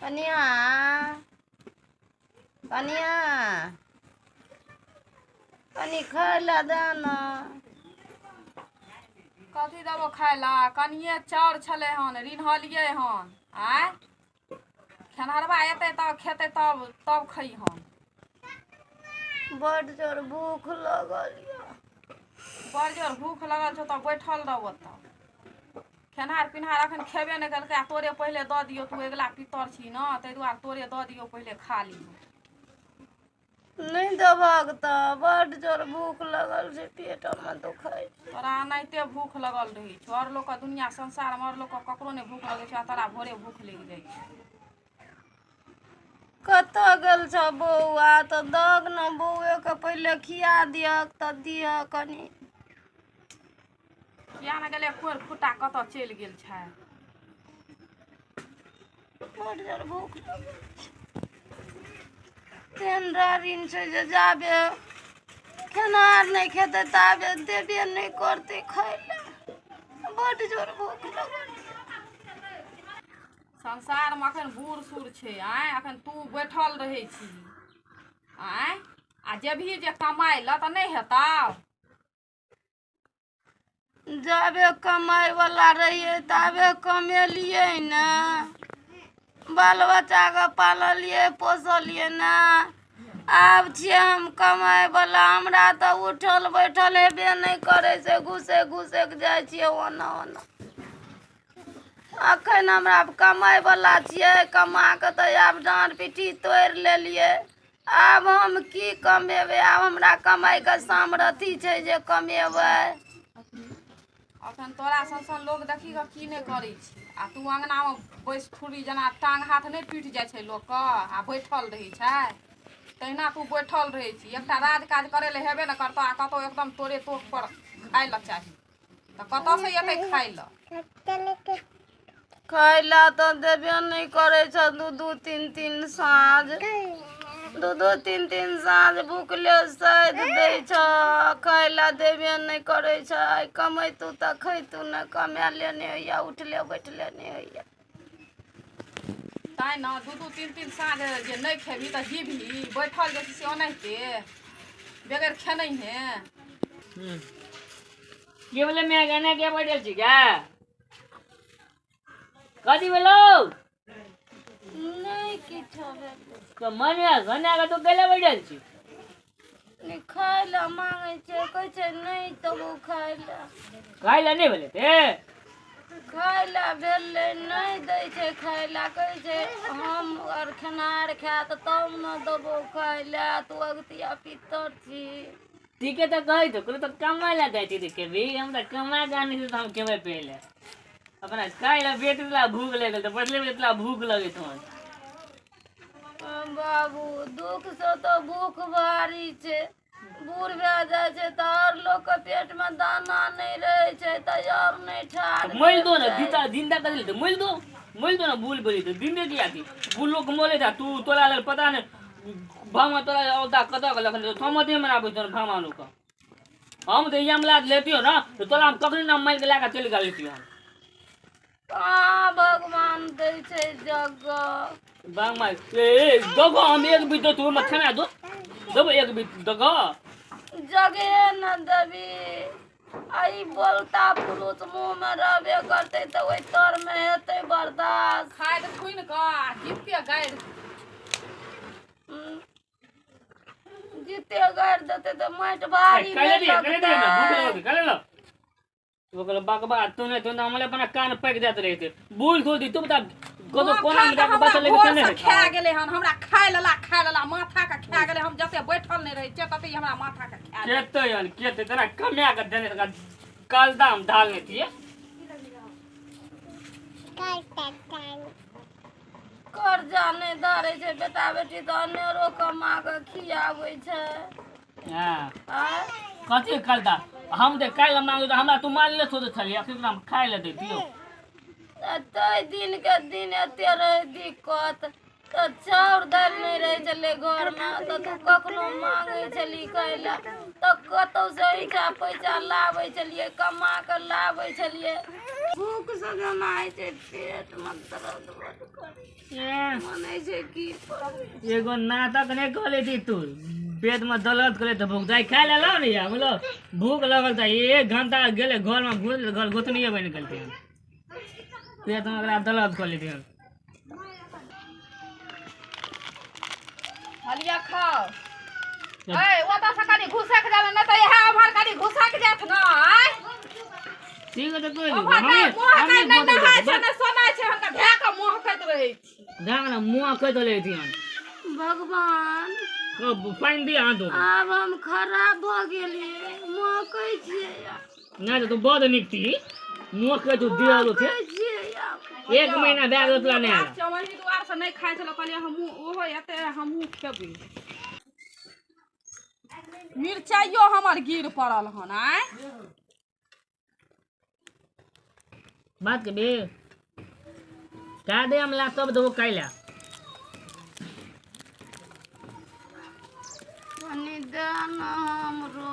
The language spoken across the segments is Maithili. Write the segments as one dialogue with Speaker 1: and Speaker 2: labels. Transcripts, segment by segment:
Speaker 1: कनिया, कनिया, कनि खाय लए दे ने।
Speaker 2: कथी देबो खाय लए? कनिये चाउर छलै हन, रिन्हलियै हन। आँय, खेनहरबा एतै तब खेतै, तब तब खैहन।
Speaker 1: बड्ड जोर भूख लगल यऽ।
Speaker 2: बड़ जोर भूख लगल छौ तऽ बैठल रह ओतऽ। खेनहार पिनहार अखन खेबे नहि केलकै आ तोरे पहिले दऽ दियौ। तू अगिला पितर छी ने, ताहि दुआरे तोरे दऽ दियौ, पहिले खा लियौ।
Speaker 1: नहि देबहक तऽ बड्ड जोर भूख लगल छै, पेट हमर दुखाइ छै।
Speaker 2: तोरा एनाहिते भूख लगल रहै छौ। आओर लोकके दुनिया संसारमे आओर लोकके ककरो नहि भूख लगै छै आ तोरा भोरे भूख लागि जाइ छै।
Speaker 1: कतऽ गेल छौ बौआ? तऽ दहक ने, बौएके पहिले खिया दिहक तऽ दिहक कनि।
Speaker 2: किया ने गेलै कोरि खुट्टा, कतऽ चलि गेल छै?
Speaker 1: बड्ड जोर भूख लगल छै। तेहन ऋण छै जे जाबे खेनहार नहि खेतै ताबे देबे नहि करतै खाय लए। बड्ड जोर भूख लगल छै।
Speaker 2: संसारमे अखन बूढ़ सूढ़ छै। आँय, अखन तू बैठल रहै छी। आँय, आ जेबही जे कमाइ लए तऽ नहि हेतौ?
Speaker 1: जाबे कमाइवला रहियै ताबे कमेलियै ने, बाल बच्चाके पाललियै पोसलियै ने। आब छियै हम कमाइवला, हमरा तऽ उठल बैठल हेबे नहि करै छै, घुसैक घुसैक जाइ छियै ओना ओना। अखन हमरा कमाइवला छियै, कमा कऽ तऽ आब डाँड़ पिट्ठी तोड़ि लेलियै। आब हम की कमेबै? आब हमरा कमाइके सामर्थ्य छै जे कमेबै?
Speaker 2: अखन तोरा सन सन लोक देखी कऽ की नहि करै छै आ तू अङ्गनामे बैस फुर्री जेना टांग हाथ नहि टूटि जाइ छै लोकके आ बैठल रहै छै, तहिना तू बैठल रहै छी। एकटा राज काज करै लए हेबे ने करतौ आ कतौ एकदम तोरे तोक पर खाय लए चाही तऽ कतऽसँ एतै खाय लए?
Speaker 1: खाय लए तऽ देबे नहि करै छै। दू दू तीन तीन साँझ, दू दू तीन तीन साँझ भुखले सैद दै छै, खाय लए देबे नहि करै छै। कमैतू तऽ खैतू ने, कमायले नहि होइए, उठले बैठले नहि होइए।
Speaker 2: तैँ ने दू दू तीन तीन साँझ जे नहि खेबही तऽ जीबही? बैठल जे छै से ओनाहिते बगैर खेनैहे।
Speaker 3: के बोले मैं गाना के पढ़ल छी क्या? कथी भेलौ?
Speaker 1: नहि किछो भेलै।
Speaker 3: तो मने गाना के तो गेले बैठल छी।
Speaker 1: नहि खाय लए मांगै छै, कहै छै नहि देबौ खाय लए।
Speaker 3: खाय लए नहि भेलै ते?
Speaker 1: खाय लए भेलै, नहि दै छै खाय लए। कहै छै हम आर खेनार खायत तब ने देबौ खाय लए, तू अगतिया पितर छी।
Speaker 3: ठीके तऽ कहै छौ, कोनो तऽ कमाय लए जाइ छी तऽ खेबही। हम तऽ कमा कऽ आनै छी तऽ हम खेबै पहिले। अपना खाय लए बेट ला भूख लागि गेल तऽ बैठले बैठले भूख लगैत हन।
Speaker 1: बाबू, दुःखसँ तऽ भूख भारी छै। बूढ़ भए जाइ छै तऽ आओर लोकके पेटमे दाना नहि रहै छै तऽ आओर नहि ठाढ़।
Speaker 3: मोल दो ने जीता जिंदा कर दे, मोल दो, मोल दो ना। भूल बोली तो जिंदे की आती भूल लोग मोले था। तू तोरा लेल पता नहीं भामा तोरा औदा कतऽ गेल। अखन थमते मनाबै छौ भामा लोक। हम तऽ यमला लेतियो ना तऽ तोरा हम कखनी ना मारि के लए कऽ चलि गेल लेतियो हम।
Speaker 1: कहाँ भगवान दै छै जगह?
Speaker 3: बांग मार ए दगो, हम एक बीत दो, तू मत खाना दो, देबो एक बीत दगो।
Speaker 1: जगहे न देबी। आ ई बोलता पुरुष मुँहमे रहबे करतै तऽ ओहि तरमे हेतै बर्दाश्त?
Speaker 2: खाद खुनि कऽ आ जीते गाड़ि।
Speaker 1: जीते गाड़ि देतै तऽ माटि भारी
Speaker 3: काल्हि
Speaker 1: नहि
Speaker 3: दिए काल्हि दिए ना भूख
Speaker 1: लगतै?
Speaker 3: लगै काल्हि लो ओकर बकबा तूने तूने हमले अपना कान पैक जात रहे थे। भूल थोड़ी तू बता कतो कोना में जाके बचल लेके चले।
Speaker 2: भोरसँ खा गेलै हन हमरा। खाय लेला, खाय लेला, माथा के खा गेलै। हम जते बैठल नहि रहै छियै तते हमरा माथा के खा गेलै।
Speaker 3: केते हन केते तेरा कमाया के देने तका कल दाम डालने थिए।
Speaker 1: कर्जा नहि धरै छै बेटा बेटी तऽ अनेरो कमा कऽ खियाबै छै।
Speaker 3: हां।
Speaker 1: आँय?
Speaker 3: कथी कलदा? हम जे काल्हि मांगू तऽ हमरा तू मारले थोड़े छलियै। अखन तोरा हम खाय लए दैतियौ।
Speaker 1: ताहि दिनके दिन एते रहै दिक्कत। तऽ चाउर दालि नहि रहै छलै घरमे तऽ तू कखनो मांगै छली खाय लए तऽ कतहुसँ ऐंचा पैसा लाबै छलियै, कमा कऽ लाबै छलियै। भूखसँ जेना होइ छै पेटमे दर्द बड्ड करै छै, मन होइ छै की करी।
Speaker 3: एगो नाटक नहि कऽ लै छी तू, पेटमे दर्द करे तऽ भूख जाइ खाय लेलहुँ ने या बोलो भूख लगल तऽ एक घंटा गेलै घरमे घुसि घर गोतनीए बनि गेल पेटमे ओकरा दर्द कऽ लेते।
Speaker 2: हलिया खाओ। ए ओतऽ से कनि घुसक जाब नहि तऽ इएह उम्हर कनि घुसक जायत ने। आय
Speaker 3: ठीक है तऽ कोइ
Speaker 2: उम्हर
Speaker 3: हमे
Speaker 2: मोह
Speaker 3: हमे
Speaker 2: नहि नहाय छै नहि सोनाय छै, हुनका धए कऽ मोहकैत रहै छी।
Speaker 3: ध्यान ना मुँह कहि दे लेती हन।
Speaker 1: भगवान
Speaker 3: पानि दिअ हाथ धो।
Speaker 1: आब हम खराब भऽ गेलियै, महकै छियै आब।
Speaker 3: नहि तऽ तू बड़ नीक थी, मुँह कहि तू दिअ थे।
Speaker 1: महकै छियै आब।
Speaker 3: एक महीना भए गेल तोरा नहि आयल।
Speaker 2: ओहि दुआरे से नहि खाइ छलहुँ, कहलियै हमहूँ ओहो एतै हमहूँ खेबै। मिरचाइयो हमर गिर पड़ल हन। आय
Speaker 3: बात के बे का दे हमला तब देबो कैला।
Speaker 1: कनि दे ने हमरो।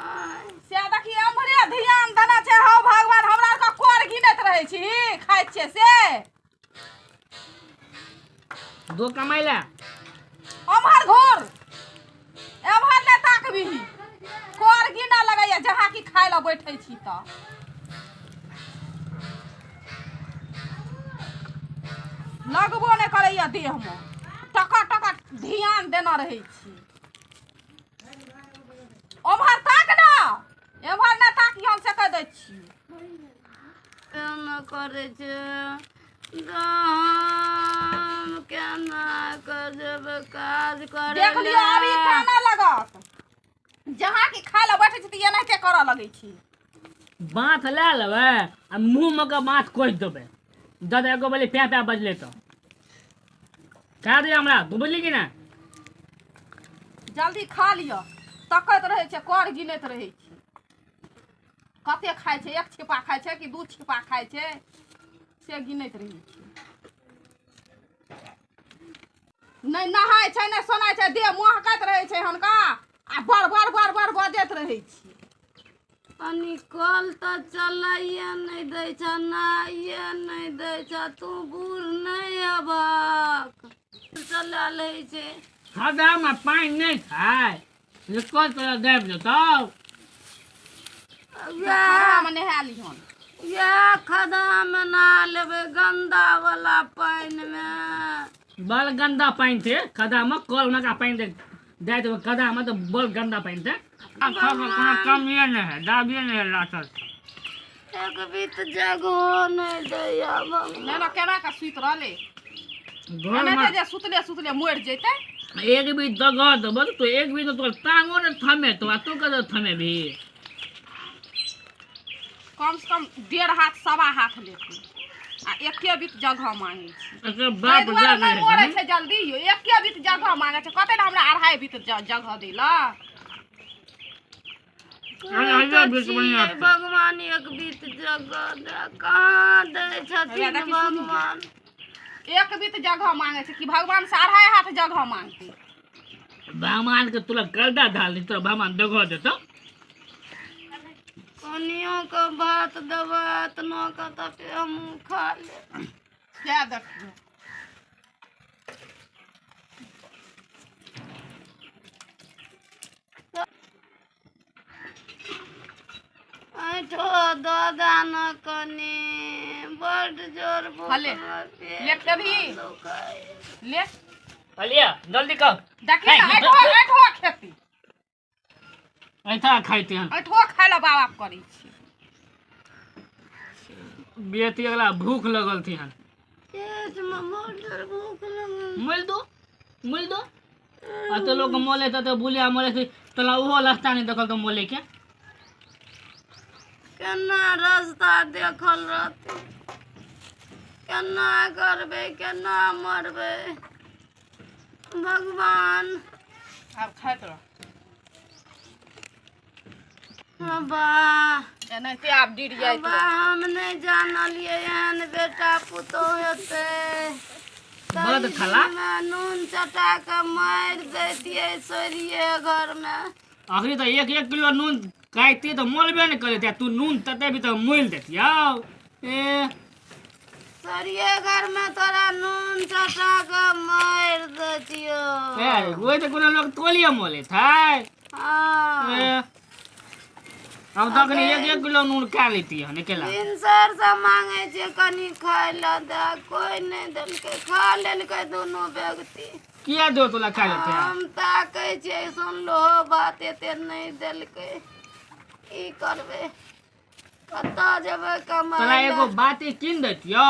Speaker 1: आय
Speaker 2: से देखी एम्हरे ध्यान देने छै। हौ भगवान, हमरा आरके कर गिनैत रहै छी खाइ छियै से
Speaker 3: दो कमाइला।
Speaker 2: ओम्हर घुर, एम्हर नहि ताकबिही, कर गिनऽ लगैया जहाँ कि खाय लए बैठै छी तऽ लगबो नहि करैया देहमे, टका टका ध्यान देने रहै छी। ओम्हर ताक ने, एम्हर नहि ताकी, हम से कहि दै छी।
Speaker 1: केना करै छै हम, केना कऽ जेबै काज करै?
Speaker 2: देख लियौ आब ई कानऽ लगत। जहाँ कि खाय लए बैठै छी तऽ एनाहिते करऽ लगै छी।
Speaker 3: बाँथ लए लेबै आ मुँहमे के बाँथ कोसि देबै। दादा एगो बोले प्या प्या बजले तऽ खा दे हमरा, तू बुझली कि ना?
Speaker 2: जल्दी खा लिअ। तकैत रहै छै, कर गिनैत रहै छै कते खाइ छै, एक छिपा खाइ छै कि दू छिपा खाइ छै से गिनैत रहै छै। नहि नहाय छै नहि सोनाय छै, देह महकैत रहै छै हुनका आ बड़ बड़ बड़ बड़ बजैत रहै छै।
Speaker 1: कनि कल तऽ चलाइए नहि दै छ, नहाइए नहि दै छ। तू बूढ़ नहि हेबक, चला लै छै।
Speaker 3: खदामे पानि नहि छै जे कल तोरा दाबि देतौ।
Speaker 1: वएह
Speaker 2: मे नहा लिहन,
Speaker 1: इएह खदामे नहा लेबै गन्दा वाला पानिमे।
Speaker 3: बड़ गन्दा पानि छै खदामे, कलमे का पानि दे दए देबै खदामे तऽ बड़ गन्दा पानि छै। कोनो कमिए नहि है, दाबिए नहि है लाटल।
Speaker 1: एक बीत जगहो नहि दैया भगवान।
Speaker 2: नहि ने केना कऽ सुति रहलै
Speaker 3: घरमे
Speaker 2: एनाहिते जे सुतले सुतले मरि जेतै।
Speaker 3: एक भी जगह देबो तो एक भी तो टांगो ने थमे तो आ तू कतऽ थमेबही?
Speaker 2: कम से कम 1.5 हाथ 1.25 हाथ लेतै आ एके बीत जगह मांगै छै।
Speaker 3: एकर
Speaker 2: ताहि
Speaker 3: बाप
Speaker 2: दुआरे
Speaker 3: जा
Speaker 2: नहि मरै छै जल्दी यौ, एके बीत जगह मांगै छै। कहतै ने हमरा 2.5 बीत जगह दै लए।
Speaker 3: अरे,
Speaker 1: तऽ
Speaker 3: बीत बढ़िआँ
Speaker 1: छियै
Speaker 3: छै।
Speaker 1: भगवान एक बीत जगह दे कहाँ दै छथिन
Speaker 2: देखी सुनी।
Speaker 1: भगवान
Speaker 2: एक बीत जगह मांगै छै कि भगवान से 2.5 हाथ जगह मांगतै?
Speaker 3: भगवान के तोरा कलदा ढाल दी, तोरा भगवान जगह देतौ।
Speaker 1: कनियो के भात देबै एतना के तऽ हमहूँ खा लेब।
Speaker 2: सएह देखियौ।
Speaker 1: ऐठो दऽ दे ने कनि, बड्ड जोर भूख
Speaker 2: हले,
Speaker 1: मे
Speaker 2: ले खेबही?
Speaker 1: दुखाइया।
Speaker 2: ले
Speaker 3: लिया जल्दी कर।
Speaker 2: देखी ने ऐठो ऐठो खेती
Speaker 3: ऐठा खाइते हन।
Speaker 2: ऐठो खाय लए बाप करै छै।
Speaker 3: बेटी अगला भूख लगल थी हन।
Speaker 1: पेटमे बड्ड जोर भूख लगल।
Speaker 3: मोल दो मोल दो आ तो लोग मोले तो बुलिया मोले थी तोला ओहो रास्ता नहीं देखल तो मोले के
Speaker 1: केना रास्ता देखल रहतै? केना करबै, केना मरबै भगवान?
Speaker 2: आब खाइत रह।
Speaker 1: वाह,
Speaker 2: एनाहिते आब डिर जाइत
Speaker 1: वाह, हम नहि जानलियै एहन बेटा पुतोह हेतै।
Speaker 3: बद खला
Speaker 1: नून चटा कऽ मारि दैतियै सोरिये घरमे।
Speaker 3: अखनी तऽ एक एक किलो नून काटतियै तऽ मोलबे नहि करैत, तू नून तते भी तऽ मोलि देतियौ। ए
Speaker 1: सोरिये घरमे तोरा नून चटा कऽ मारि दैतियौ।
Speaker 3: ए ओहि तऽ कोनो लोक तोलिए मोलैत है।
Speaker 1: हँ।
Speaker 3: ए हम तऽ अखनी एक एक किलो नून खा लैतियै हन अकेला।
Speaker 1: भिनसर से मांगे छियै कनि खाय लए दे, कोइ नहि देलकै, खा लेलकै दुनू व्यक्ति।
Speaker 3: किया दो तोला खा लेते?
Speaker 1: हम ताकै छियै सुनलो बात एते नहि देलकै। की करबै, कतऽ जेबै कमाय
Speaker 3: तोरा
Speaker 1: लए?
Speaker 3: एगो बाती कीन दैतियौ,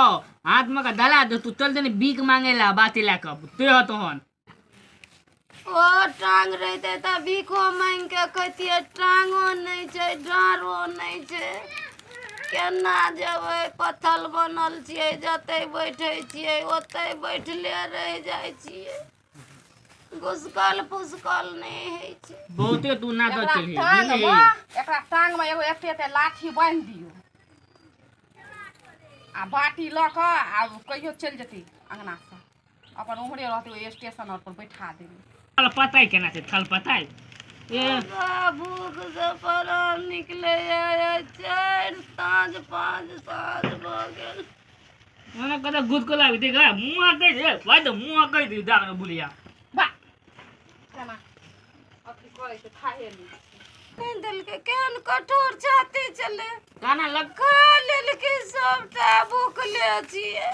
Speaker 3: हाथ में के दला दे, तू चल देने भीख मांगे ला बाती ला कऽ ते तहन।
Speaker 1: ओ टांग रहितै तऽ भीखो मांगि कऽ खैतियै, टांगो नहि छै, डाँरो नहि छै, केना जेबै? पत्थल बनल छियै, जतै बैठै छियै ओतै बैठले रहि जाइ छियै, घुसकल फुसकल नहि होइ छै।
Speaker 3: बहुते तू नाटक
Speaker 2: एकरा
Speaker 3: केलही।
Speaker 2: टांग
Speaker 3: बुझली?
Speaker 2: मे, एकरा टांग मे एगो एते एते लाठी बान्हि दियौ आ बाटी लऽ कऽ आ कहियो चलि जेतै अंगना से, अपन उम्हरे रहतै, ओहि स्टेशन आर पर बैठा देबै।
Speaker 3: थल पताइ केना छै? थल पताइ ए
Speaker 1: भूख से प्राण निकले 4 साँझ 5 साँझ भऽ गेल।
Speaker 3: ओना कतऽ गुदको लाबी देख मुँह कहि दे भाइ, तऽ मुँह कहि दे दाग बुलिया।
Speaker 2: बा केना अथी करै छै, थाहे नहि
Speaker 1: नहि देलकै। केहन कठोर छाती छलै,
Speaker 3: काना लग
Speaker 1: खा लेलकै सबटा, भूखले छियै।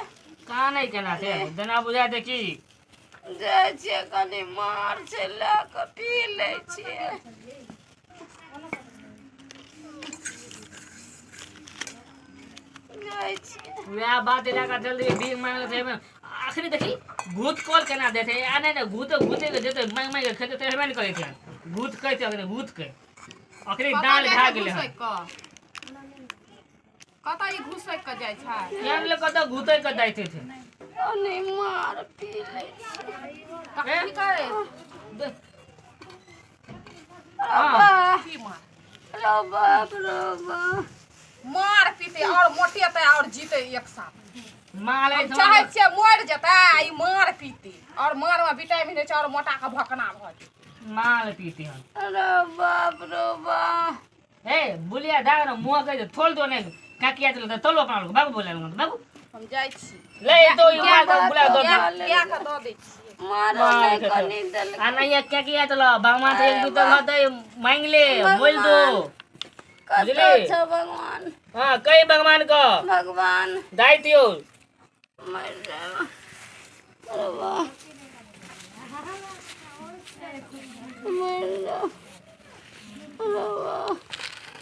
Speaker 3: कानै केना छै जेना बुझाय दे की
Speaker 1: जाइ छियै कनि मार छै लए कऽ पी लै छियै। जाइ छियै
Speaker 3: वएह बात लए कऽ जल्दी भीख मांगले थे। आखिरी देखी भूत कॉल केना देते आ नहि नहि भूत भूते के देते, मांगि मांगि के खेते तऽ हेबे नहि करै छै। भूत कहै छै अखनी भूत के अखनी
Speaker 2: कतऽ
Speaker 3: दाल
Speaker 2: जाइ
Speaker 3: भए
Speaker 2: छै
Speaker 3: गेलै हन।
Speaker 2: घुसकि कऽ? कतऽ ई घुसकि कऽ जाइ छै?
Speaker 3: किया नहि कतऽ घुसकि कऽ जाइत छै?
Speaker 1: कनि मार पी लै छियै।
Speaker 2: की करे?
Speaker 1: रो
Speaker 2: की मार
Speaker 1: रो बाप रो बाप।
Speaker 2: मार पीते और मोटेतै और जीते एक साथ।
Speaker 3: माल
Speaker 2: हम चाहै छियै मरि जेतै आ ई मार पीते और मार मे विटामिन होइ छै और मोटा के भकना भऽ जेतै।
Speaker 3: माल पीते हन।
Speaker 1: रो बाप रो बाप।
Speaker 3: ए बुलिया दाग न मुँह कहि दे थोल दो ने काकिया चल तोलो अपना लोग बाबू बोले लग बाबू।
Speaker 2: हम जाइ छी।
Speaker 3: ले तो ई माल दो बुला दो।
Speaker 2: गाय के दऽ दै छियै।
Speaker 1: मारो नहि कनि देलकै।
Speaker 3: आ नहीं काकिया चल भगवान से एक दू तो दे मांग ले बोल दो।
Speaker 1: कतऽ
Speaker 3: बुझली?
Speaker 1: छौ भगवान?
Speaker 3: हाँ कही भगवान को
Speaker 1: भगवान
Speaker 3: दाई दियो।
Speaker 1: मरि जाब। अरे वाह मरि जाब। अरे वाह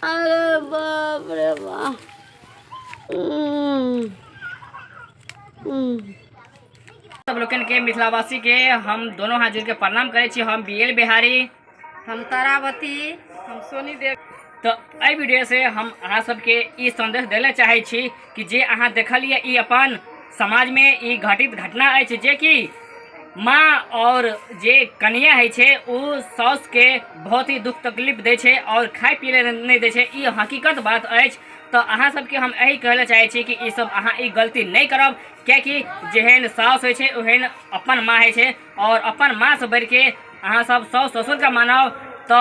Speaker 1: अरे बाप रे बाप।
Speaker 3: सब लोकन के मिथिलावासी के हम दोनों हाथ जोड़ के प्रणाम करै छी। हम बी एल बिहारी,
Speaker 2: हम तारावती, हम सोनी देव।
Speaker 3: तो एहि वीडियो से हम अहाँ सबके ई संदेश देले चाहै छी कि जे अहाँ देखलियै ई अपन समाज में ई घटित घटना अछि जे कि माँ और जे कनिया होइ छै ओ साउस के बहुत ही दुख तकलीफ दै छै और खाय पी ले नहि दै छै। ई हकीकत बात अछि। तो अहाँ सबके हम यही कहै लए चाहै छी कि ई सब अहाँ ई गलती नहि करब, कियाकि जेहन साउस होइ छै ओहन अपन माँ होइ छै और अपन माँ से बढ़िके अहाँ सब साउस ससुरके मानब। तो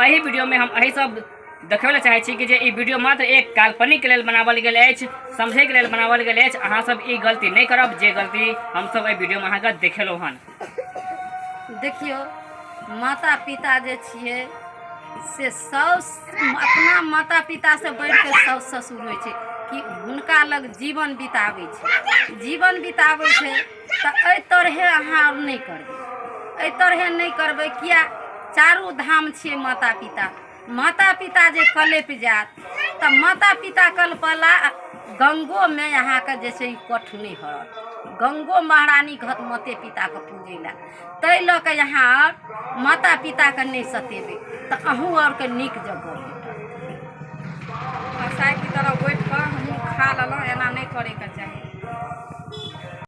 Speaker 3: एहि वीडियो में हम एहि सब देखबै लए चाहै छी कि जे ई वीडियो मात्र एक काल्पनिक लेल बनावल गेल अछि, समझैके लेल बनावल गेल अछि। अहाँ सब ई गलती नहि करब जे गलती हम सब एहि वीडियो में अहाँके देखेलहुँ हन।
Speaker 1: देखियौ माता पिता जे छियै से साउस अपना माता पिता से बढ़िके साउस ससुर होइ छै कि हुनका लग जीवन बिताबै छै। जीवन बिताबै छै तऽ एहि तरहे अहाँ आर नहि करबै, एहि तरहे नहि करबै। किया चारू धाम छियै माता पिता। माता पिता जे कलपि जायत तऽ माता पिता कलपला गंगोमे अहाँके जे छै ई कठ नहि हरत। गंगो महारानी कहत माते पिताके पूजै लए, ताहि लऽ कऽ अहाँ आर माता पिताके नहि सतेबै तऽ अहूँ आरके नीक जगह भेटत।
Speaker 2: कसाई की तरह बैठ कऽ हमहूँ खा लेलहुँ, एना नहि करैके चाही।